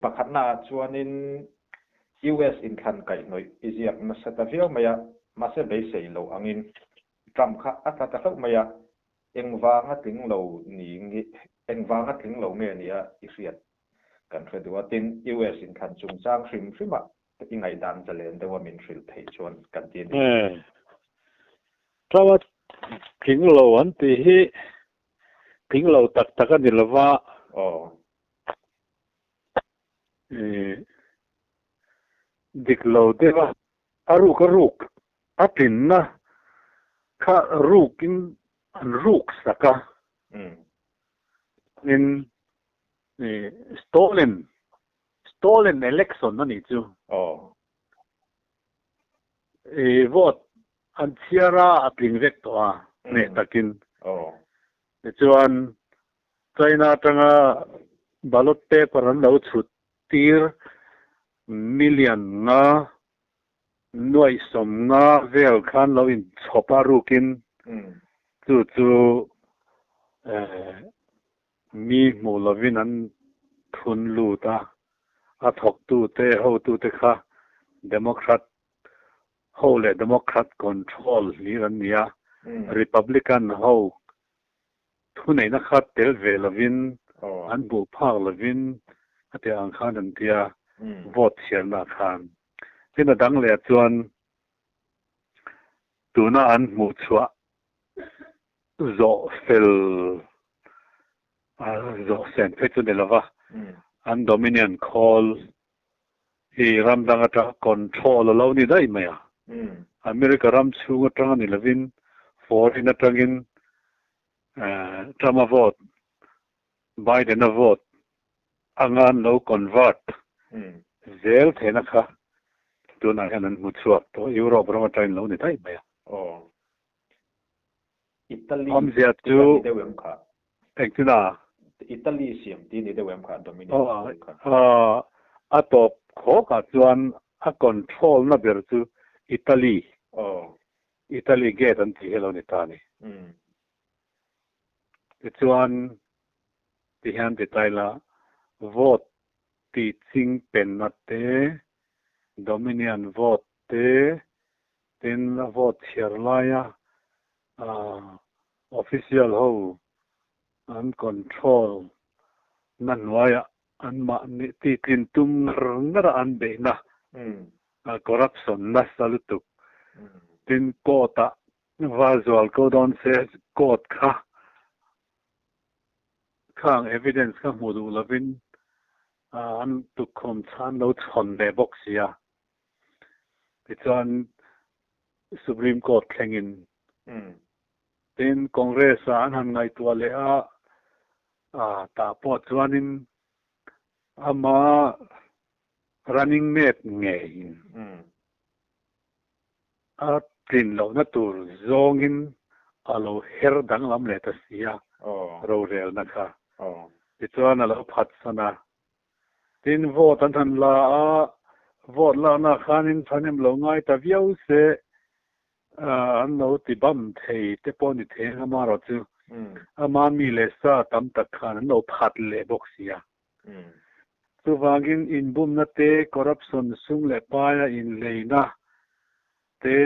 Pakhatnaah chuanin US inthlan kaihhnawih i ziak nasa ta viau mai a, mahse beisei loh angin Trump kha a tla ta hlauh mai a, engvanga tling lo ni nge, engvanga tling lo nge nia i hriat kan hre duh a, tin US inthlan chungchang hrim hrimah i ngaihdan zalen deuha min hrilh theih chuan kan ti a ni. Trump a tling lo an tih hi tling lo tak tak a ni lova. Aw. Dik lo deuh a, a ruk a ruk a tlinna kha rukin an ruk sak a, tin stolen stolen election a nih chu. Vote an chhiar a, a tling vek tawh a hneh takin. Tichuan China atanga ballot paper an lo chhut tir million nga nuaih 50 vel khan lo inchhawp a rukin chu chu mi hmuh lovin an thun lut a, a thawktute hotute kha Democrat ho leh Democrat control hlir an ni a, Republican ho Thuneihna kha tel ve lovin, an hmuh phak lovin a tih ang khan an ti a, vote chhiarna khan. Tin a dang leh chuan tuna an hmuh chhuah zawh fel zawh sen phei chu ni lova, an Dominion khawl hi ram dang atanga control a lo ni daih mai a. America ram chhung atanga ni lovin foreign atangin Trump-a vote, Biden-a vote anga an lo convert zel theihna kha tunah hian an hmu chhuak tawh. Europe ram atangin lo ni daih mai a. Italy Awmzia tih a chu ni deuh em kha? Engtin a? Italy siam tih a ni deuh em kha Dominion Aw, kha? a tawp khawkah chuan a control na ber chu Italy. Aw. Italy gate an tih hi a lo ni ta a ni. Tichuan tihian ti ta ila vote tih ching penna te, Dominion vote te, Tin, a vote chhiar laia official ho an control na hnuaiah an mahni titlin tum ngar ngar a an beihna corruption nasa lutuk. Tin, court ah va zual ko dawn se court kha khang evidence kha hmu duh lovin an tukkhum chhan lo chhawn leh bawk si a. Tichuan Supreme Court thlengin tin Congress ah an han ngaihtuah leh a, tah pawh chuanin ama running mate ngeiin a tlin lohna tur zawngin a lo her danglam leh ta si a, rorelna kha. Tichuan a lo phatsan a. Tin, vote an han la a, vote lakna khanin thahnem lo ngai ta viau se, an lo ti bam thei te pawh ni thei ang amarawh chu ama mi leh sa tam tak khan an lo phat leh bawk si a. Chuvangin inbumna te, corruption sum leh paia inleina te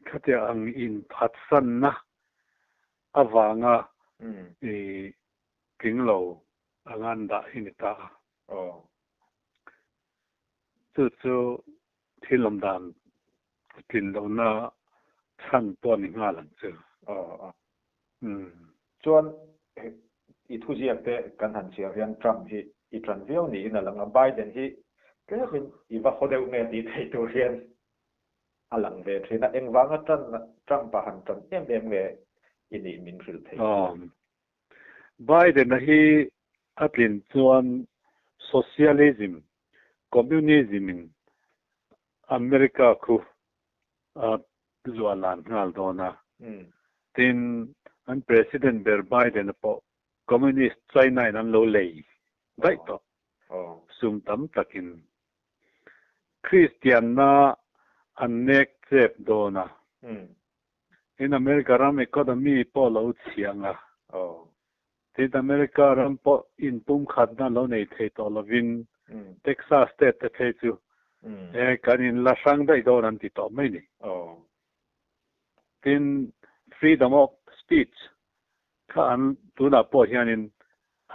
khatiang ang inphatsanna avanga tling lo a ngan dah hi ni ta a. Aw. Chu chu thil awm dan tlin lohna chhan pawh a ni nghal ang chu. Aw aw. Chuan i thuziak te kan han chhiar hian Trump hi i ṭan viau niin a lang a, Biden hi tlemin i va haw deuh nge tih theih tur hian a lang ve ṭhin a. Engvanga ṭan Trump-a han ṭan em em nge i nih min hrilh theih chuan? Biden-a hi a tlin chuan Socialism, Communism in America khu a luah lan nghal dawn a. Tin, an President ber Biden-a pawh Communist China in an lo lei daih tawh sum tam takin. Kristianna an nek chep dawn a. In America ram economy pawh lo chhiang a. Tin America ram pawh inpumkhatna lo nei thei tawh lovin Texas state te phei chu e kan in la hrang daih dawn an ti tawh mai ni. Tin freedom of speech kha an tunah pawh hianin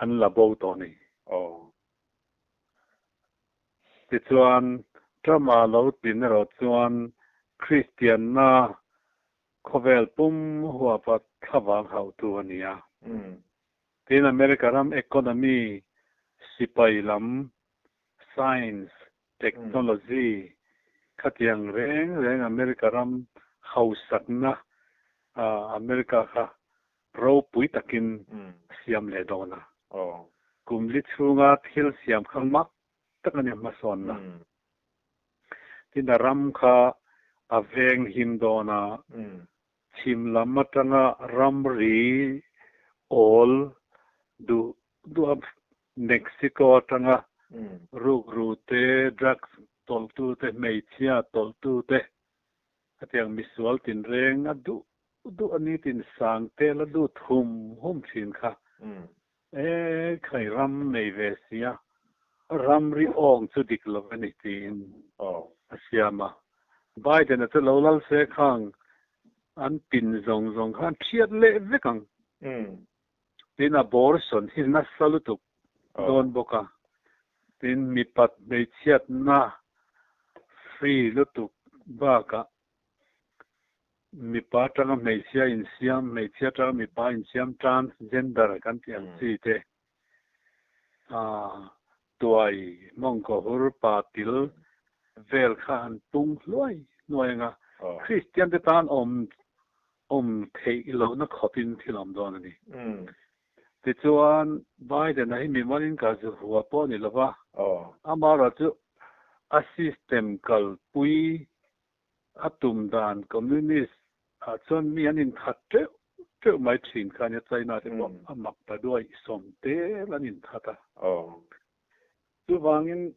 an la bo tawh ni. Tichuan Trump-a lo tlin erawh chuan Kristianna Khawvel pum huapa thlavang hauhtu a ni a. Tin, America ram economy, sipai lam, science, technology khatiang reng reng America ram hausakna America kha ropui takin a siam leh dawn a. Kum li chhunga thil siam kha mak tak a ni hmasawnna. Tin a ram kha a veng him dawn a, chhim lam atanga ramri awl duh duh a Mexico atanga rukru te, drugs tawlhtu te, hmeichhia tawlhtu te khatiang misual tinreng a duh duh a ni tin sang te la lut hum hum thin kha E khai ram nei ve sia, ramri awng chu dik lo a ni tiin a siam a. Biden-a chu lo lal se khang an pin zawng zawng kha an thiat leh vek ang. Tin abortion hi nasa lutuk dawn bawk a. Tin mipat hmeichhiatna free lutuk bakah Mipa atanga hmeichhia insiam, hmeichhia atanga mipa insiam transgender kan tih ang chi te, tuai, mawngkaw hur, pa til vel kha an pung hluai hluai anga Kristian te tan awm awm theih lohna khawpin thil awm dawn a ni. Tichuan Biden-a hi mimalin ka zu hua pawh a ni lova, amaherawhchu a system kalpui A tum dan Communist ah chuan mi an inthat teuh teuh mai thin kha ania, China te pawh a mak ta duai sawm tel an inthat a. Chuvangin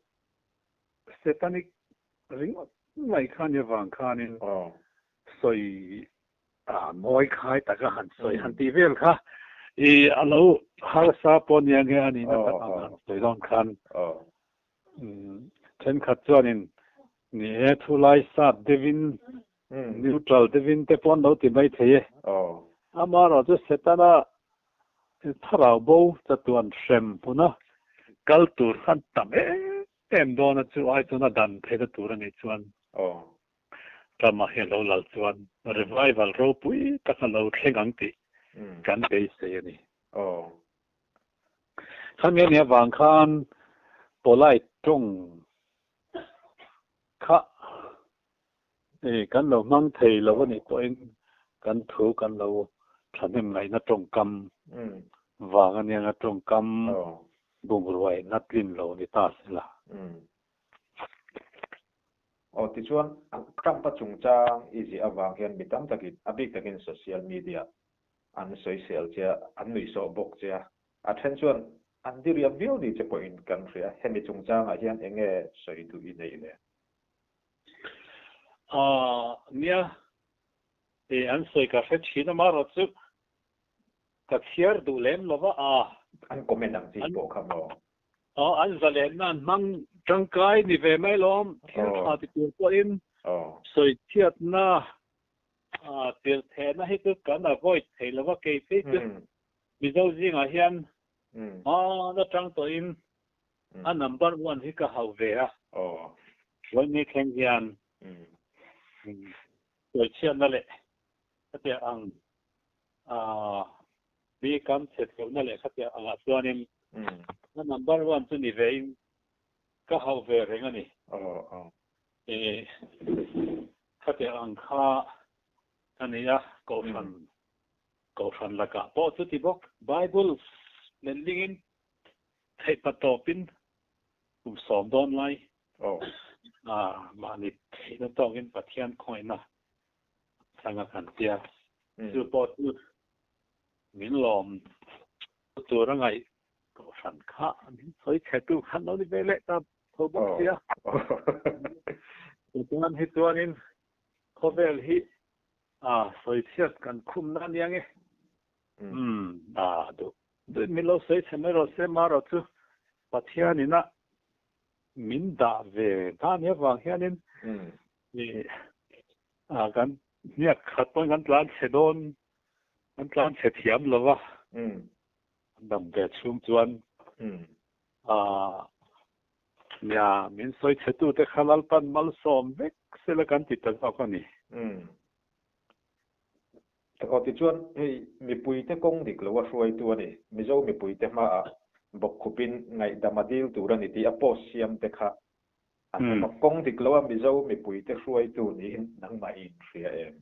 Satanic ringawt mai kha ania vang khanin sawi a mawi khai taka han sawi han tih vel kha i a lo harsa pawh nia nge a nihna tak ang han sawi dawn khan Thenkhat chuanin ni e, thu lai sat deuhin, neutral deuhin te pawh an lo ti mai thei e. Amaherawhchu Setana thlarau bo chatuan hrem hmuna kal tur khan tam em em dawn a, chu ai chuan a dan theihna tur a nih chuan Trump-a hi a lo lal chuan revival ropui tak a lo thleng ang tih kan beisei a ni. Khami anih avang khan polite tawng kha kan lo hmang thei lo anih pawhin kan thu kan lo thahnem ngaihna tawngkam vang ania nga tawngkam bungruaina tlin lo ni ta sela. Aw tichuan Trump-a chungchang i ziah avang hian mi tam takin a bik takin social media An sawisel che a, an nuihsawh bawk che a. A then chuan an diriam viau ni che pawhin kan hria. Hemi chungchangah hian eng nge sawi duh i neih le? Aw, nia. E, an sawi ka hre thin a, marawh chu ka chhiar duh lem lo va, a. An comment ang chi pawh kha maw? Aw, an zalenna an hmang tangkai ni ve mai lawm, thil tha ti tur pawhin sawichhiatna Tirhthehna hi chu kan avoid thei lo va, kei phei chu Mizo zingah hian hmaan atang tawhin a number one hi ka hauh ve a, vawiin thleng hian sawichhiatna leh khatiang ang mi kam chhe tleuhna leh khatiang angah chuanin a number one chu ni vein ka hauh ve reng a ni. Khatiang ang kha a ni a, Kohhran, Kohhran lakah pawh chuti bawk. Bible lehlingin theihpa tawpin kum sawm dawn lai mahni theihna tawkin Pathian khawngaihna chang a kan tia. Chu pawh chu min lawm tur a ngaih Kohhran kha min sawi chhetu khan lo ni ve leh ta. Tho bawk sia. Chuan hi chuanin khawvel hi a sawi chhiat kan khumna ania nge. Umm a duh. Duin min lo sawi chhe mai rawh se, marawh chu Pathianin a min dah ve ta nia vang hianin kan hniak khat pawhin kan tlan chhe dawn, kan tlan chhe thiam lo va, dam ve chhung chuan nia min sawi chhe tute kha Lalpan malsawm vek sela kan ti ta zawk a ni. Aw tichuan hei mipuite kawng dik lo a hruaitu a ni. Mizo mipuite hmaah bawkkhupin ngaihdam a dil tur a ni tih a post siam te kha an awm a. Kawng dik lo a Mizo mipuite hruaitu niin nangmah i inhria em?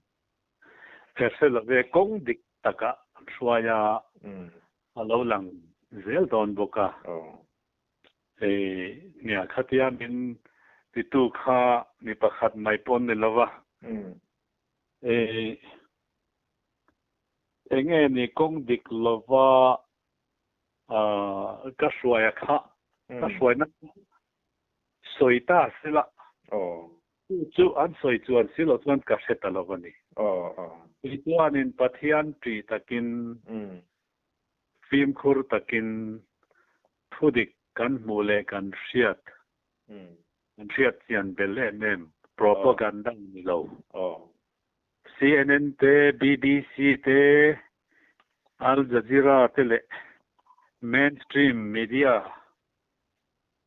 Ka hre lo ve, kawng dik taka hruai a a lo lang zel dawn bawk a. Hei nia khatia min titu kha mi pakhat mai pawh ni lo va. Enge ni kawng dik lova ka hruai a kha, ka hruaina sawi ta sela chu chu an sawi chuan si loh chuan ka hre ta lo a ni. Tichuanin Pathian ṭih takin, fimkhur takin thudik kan hmuh leh kan hriat Kan hriat chian bel em em, propaganda ni lo. CNN te, BBC te, Al Jazeera te leh mainstream media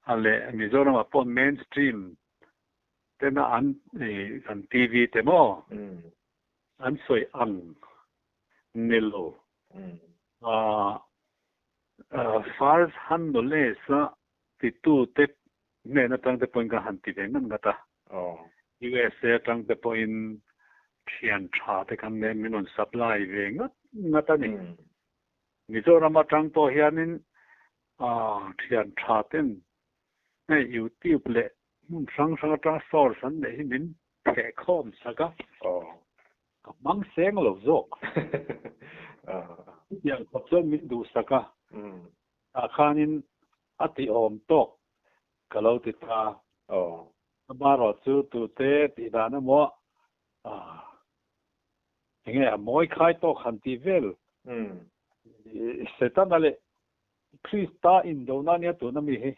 a leh Mizoram ah pawh mainstream tena an kan TV te maw an sawi ang ni lo. First hand knowledge a titute hnen atang te pawhin ka han ti ve ngat ngat a. USA atang te pawhin thian tha te kan nen min rawn supply ve ngat ngat a ni. Mizoram atang pawh hianin thian tha ten hei YouTube leh hmun hrang hrang atang source an neih hi min theh khawm sak a. Ka hmang seng lo zawk. Chutiang khawp chuan min duhsak a. Tah khanin a ti awm tawk ka lo ti ta. Amaherawh chu tute tih dan emaw enge a mawi khai tawk han tih vel Setana leh Krista indona nia tuna mi hi.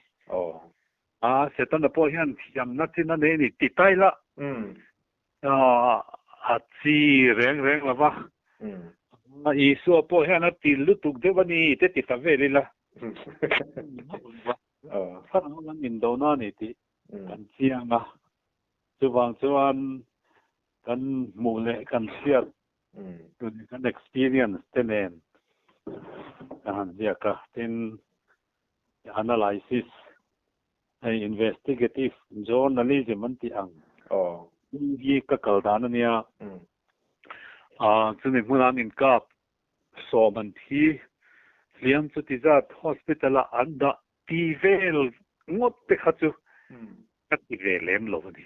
Setana pawh hian thiamna chin a nei a ni ti ta ila a chi reng reng lo va, Isua pawh hian a ti lutuk deuh a ni te ti ta vel ila, thlarau lam indona a ni tih kan chiang a, chuvang chuan kan hmuh leh kan hriat kan experience te nen ka han ziak a, tin analysis Hei investigative journalism an tih ang hi ka kal dan a nia. Chumi hmunah an inkap sawm an thi hliam chuti zat hospital ah an dah ti vel ngawt te kha chu ka ti ve lem lo a ni.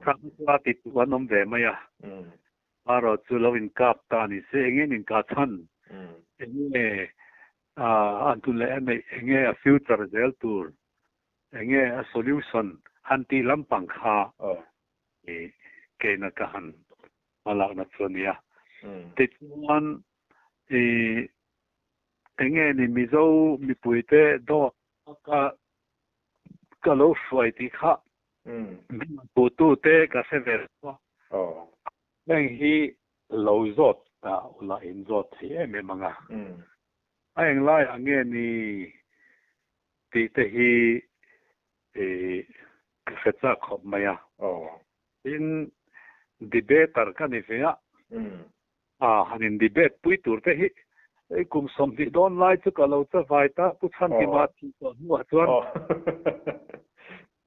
Kha chu a ti tu an awm ve mai a. Erawh chu lo inkap ta ni se eng nge an inkah chhan eng nge A tun leh a neih enge a future zel tur enge a solution han tih lampang kha i keina ka han hmalakna chu a nia. Tichuan i enge ni Mizo mipuite dawt ka ka lo hruai tih kha min hmuhtute ka hre ve lo a. Heng hi Lo zawt ta ula in zawt thei em em ang a. A englai ah nge ni tih te hi ka hre chak khawp mai a. Tin, debater ka ni ve a, han in debate pui tur te hi kum 20 dawn lai chu ka lo chavai ta, Pu Chhanhima thih tawh hnuah chuan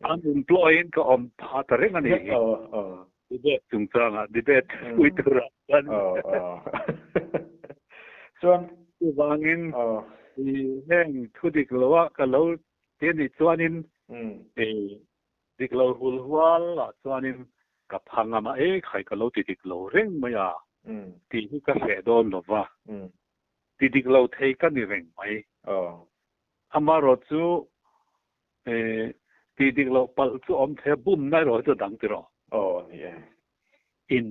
an employ in ka awm phah ta reng a ni hi. Debate chungchangah debate pui turah chuan Chuan chuvangin heng thu dik lo a ka lo ti a nih chuanin dik lo hul hual ah chuanin ka phang a mah e khai ka lo ti dik lo reng mai a tih hi ka hreh dawn lo va, ti dik lo thei ka ni reng mai. Amaherawh chu Tih dik loh palh chu awm thei a, bumna erawh hi chu a dang tiraw? Aw, ni e. In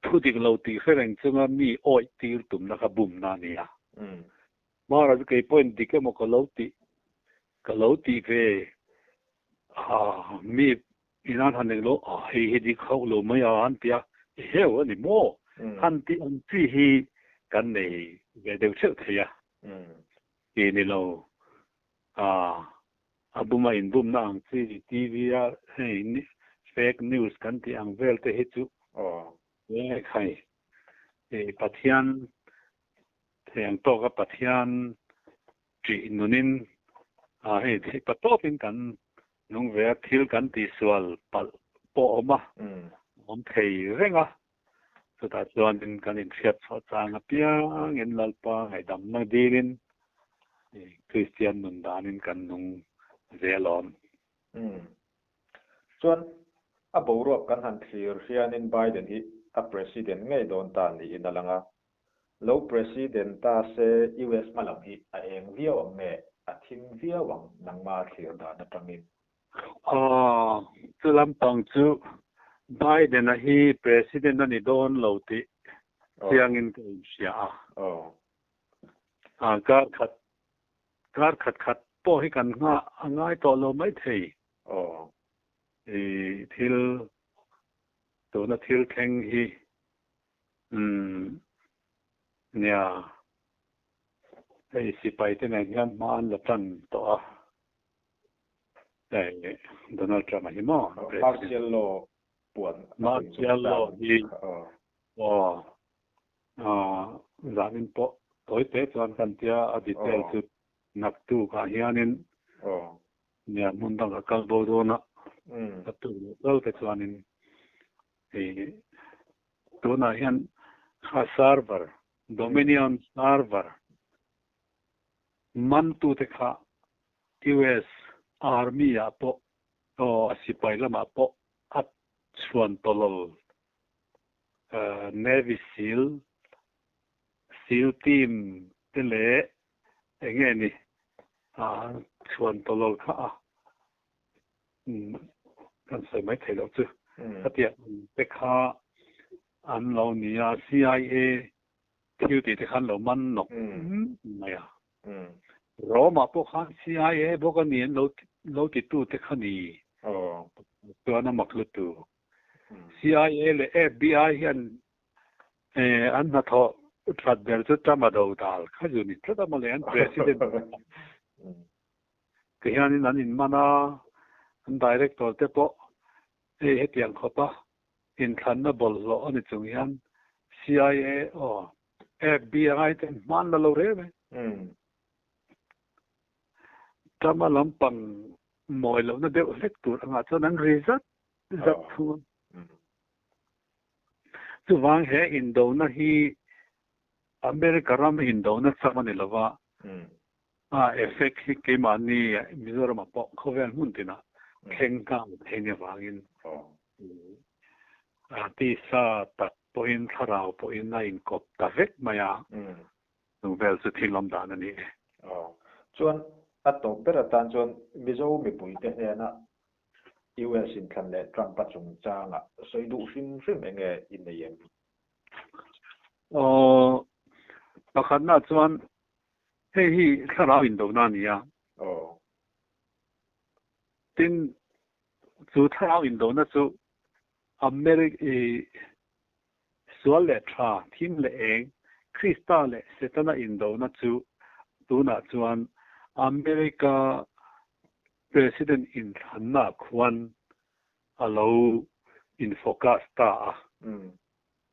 thu dik lo tih hre reng chunga mi awih tir tumna kha bumna a ni a. Mara chu kei pawhin dik emaw ka lo tih ka lo tih ve a mi inan han eng lo a hei hi dik hauh lo mai a an ti a eheu a ni maw han tih ang chi hi kan nei ve deuh theuh thei a ti ni lo a a buma inbumna ang chi TV a hei fake news kan tih ang vel te hi chu e khai e Pathian thei ang tawka Pathian ṭih nunin a hei theih pa tawpin kan nung ve a thil kan tihsual palh pawh awm a awm thei reng a chutah chuanin kan inhriat chhuah chang apiangin Lalpa ngaihdamna dilin Kristian nun danin kan nung zel awm. Chuan a boruak kan han thlir hianin Biden hi a president ngei dawn ta niin a lang a. Lo president ta se US hmalam hi a eng viau ang nge a thim viau ang nangma thlir dan atangin? Aw, chu lampang chu Biden-a hi president a ni dawn lo tih chiangin ka inhria a. Kar khat kar khat khat pawh hi kan nghah a ngai tawh lo maithei. I thil tuna thil thleng hi umm nia hei sipai te nen hian hma an la tan tawh a hei Donald Trump a hi maw president. Martial law puan Martial law hi aw zanin pawh tawi te chuan kan tia a detail chu naktuk ah hianin nia hmun dang a kal bo dawn a a tu leh kal te chuanin hei tunah hian kha server Dominion server man tute kha US Army ah pawh aw a sipai lamah pawh a chhuan tawlawl Navy Seal Seal team te leh eng nge ni a chhuan tawlawl kha a kan sawi mai thei loh chu khatiang ang te kha an lo ni a CIA thil tih te kha an lo man nawk mai a Rome ah pawh khan CIA bawk a ni an lo lo ti tu te kha ni chuan a mak lutu CIA leh FBI hian an hnathawh that ber chu Trump a do dal kha zu ni tlat a mawle an president Ti hianin an inman a, an director te pawh hei hetiang khawpa inthlanna bawlhhlawh a ni chung hian CIA aw FBI te hman la lo reng mai. Trump-a lampang mawi lohna deuh hlek tur angah chuan an ri zat zat thung a. Chuvang he indona hi America ram indona cham a ni lova, A effect hi keimahni Mizoramah pawh khawvel hmun tinah thleng nghal thei ni avangin tisa tak pawhin thlarau pawhin a inkawp ta vek mai a, chung vel chu thil awm dan a ni e. Aw. Chuan a tawp ber atan chuan Mizo mipuite hnena US inthlan leh Trump-a chungchangah sawi duh hrim hrim enge i nei em? Aw. Pakhatna chuan Hei hi thlarau indona a ni a. Tin, chu thlarau indona chu America i sual leh tha, thim leh eng, Krista leh Setana indona chu tunah chuan America President inthlanna khuan a lo in focus ta a.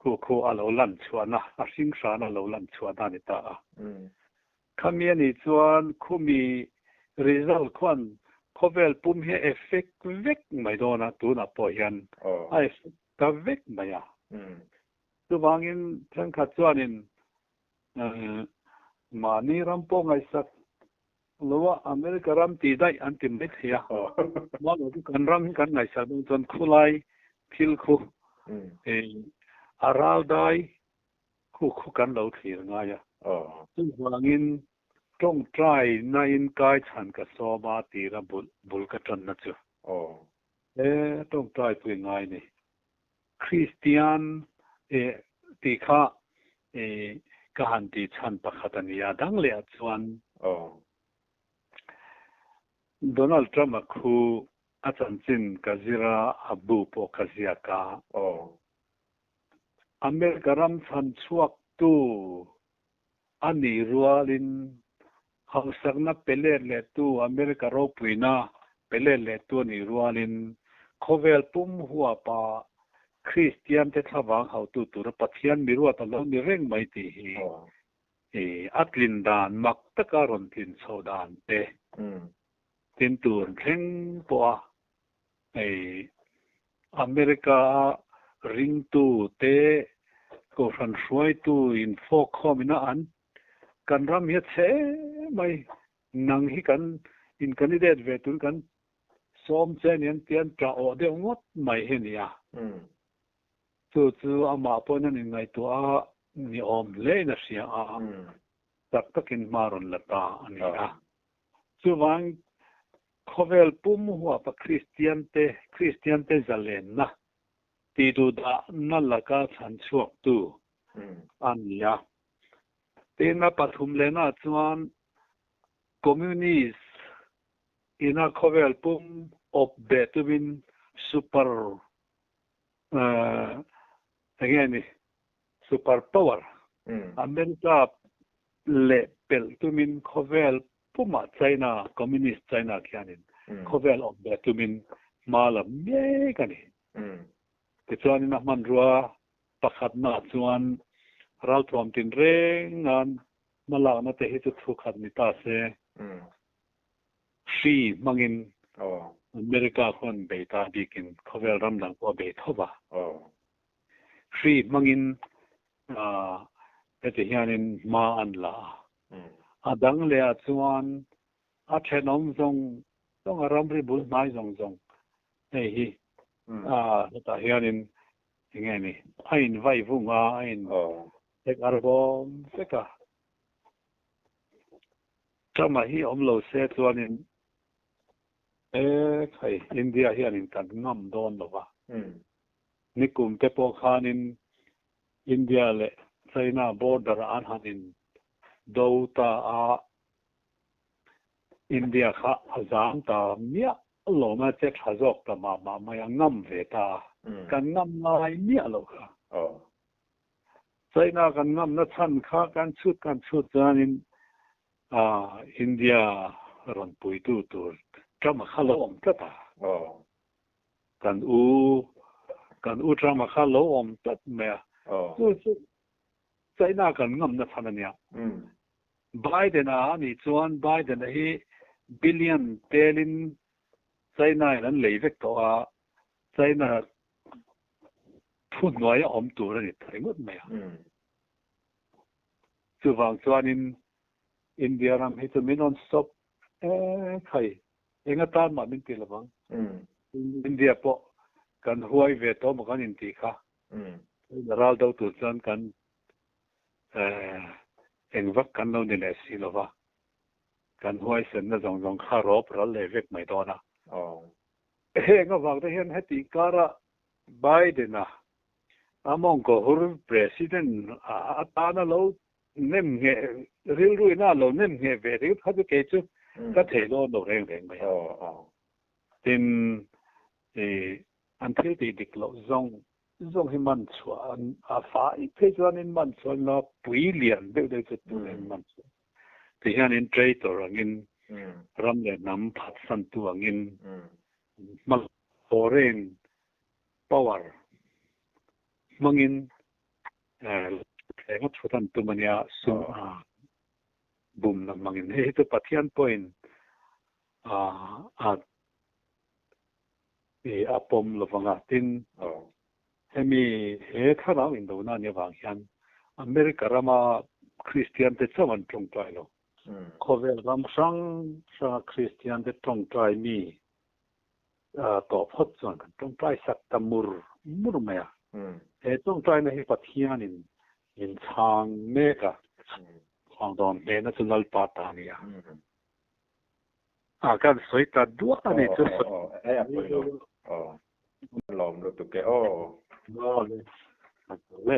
Khu khu a lo lan chhuahna, a hring hran a lo lan chhuahna a ni ta a. Khami a nih chuan khumi result khuan khawvel pum hi a effect vek mai dawn a, tunah pawh hian a effect ta vek mai a. Chuvangin thenkhat chuanin mahni ram pawh ngaihsak lo a, America ram tih daih an ti mai thei a. Mahni chu kan ram hi kan ngaihsak dawn chuan khulai thil khu a ral dai khu khu kan lo thlir ngai a. Chuvangin tawngtai na in kai chhan ka sawm a tira bul ka tanna chu. He tawngtai pui ngai ni. Kristian tih kha. Ka han tih chhan pakhat a ni a, dang leh ah chuan Donald Trump-a khu a chanchin ka zir a, a bu pawh ka ziak a. America ram chhan chhuaktu a nih rualin hausakna pe let lehtu America ropuina pe let lehtu a nih rualin khawvel pum huapa Kristian te thlavang hautu tura Pathian miruat a lo ni reng mai tih hi a tlin dan mak taka rawn tlin chho dan te tin tur thleng pawh a hei America a ringtu te Kohhran hruaitu in fawk khawm ina an kan ram hi a chhe mai nang hi kan in candidate ve tur kan Sawm che ni an ti an ṭah awh deuh ngawt mai hi a ni a. Chu chu amah pawhin an inngaihtuah a ni awm hlein a hria a, tak takin hma rawn la ta a ni a. Chuvang khawvel pum huapa Kristiante, Kristiante zalenna tih duhdahna laka chhan chhuaktu a ni a. Tin, a pathum lehnaah chuan Communist Ina khawvel pum awp beh tumin super enge ni super power America leh pelh tumin khawvel pumah China Communist China khianin khawvel awp beh tumin hma la mek a ni. Tichuanin a hmanrua pakhatnaah chuan ralthuam tinrenga'n hmalakna te hi chu thu khat ni ta se. Hri hmangin America khuan bei ta bikin khawvel ram dang pawh a bei tho va. Hri hmangin heti hianin hma an la a. A dang leh ah chuan a thenawm zawng zawng a ramri bul hnai zawng zawng hei hi hetah hianin enge ni a in vai vung a, a in tek arbawm vek a. Trump-a hi awm lo se chuanin e khai India hianin kan ngam dawn lo va. Nikum te pawh khanin India leh China border ah an han in do ta a, India kha a zam ta miah lo mai, che tha zawk ta mah mah mai a, ngam ve ta a, kan ngam ngai miah lo kha. China kan ngamna chhan kha kan chhut kan chhut chuanin India rawn puitu tur Trump-a kha lo awm tlat a. Kan u kan u Trump-a kha lo awm tlat mai a. Chu chu China kan ngamna chhan a nia. Biden-a a nih chuan Biden-a hi billion telin China-in an lei vek tawh a, China Thu hnuai a awm tur a ni ta ringawt mai a. Chuvang chuanin India ram hi chu min rawn stop e khai, eng atan mah min ti lovang. India pawh kan huai ve tawh maw kan intih kha. Ral do tur chuan kan eng vak kan lo ni leh si lova. Kan huaisenna zawng zawng kha rawp ral leh vek mai dawn a. Heng avang te hian heti kara Biden-a a mawngkaw hur President atana lo nem ngheh rilru ina lo nem ngheh ve ringawt kha chu kei chu ka thei dawn lo reng reng mai a. Tin, an thil tih dik loh zawng zawng hi man chhuah an a fai phei chuanin man chhuah an la pui lian deuh deuh chu turin man chhuah. Ti hianin traitor angin ram leh hnam phatsantu angin hma foreign power hmangin thleng a thut an tum a nia sum a bumna hmangin. Hei hi chu Pathian pawhin a a pawm lovang a, tin hemi he thlarau indona a nih avang hian America rama Kristian te chauh an tawngtai lo. Khawvel ram hrang hranga Kristian te tawngtai mi tawh phawt chuan kan tawngtai sak ta mur mur mai a. He tawngtaina hi Pathianin min chhang mek a, chhang dawn hnehna chu Lalpa ta a ni a. A kan sawi ta duah a ni chu. Aw aw aw. Lawm lutuk e aw. Aw le.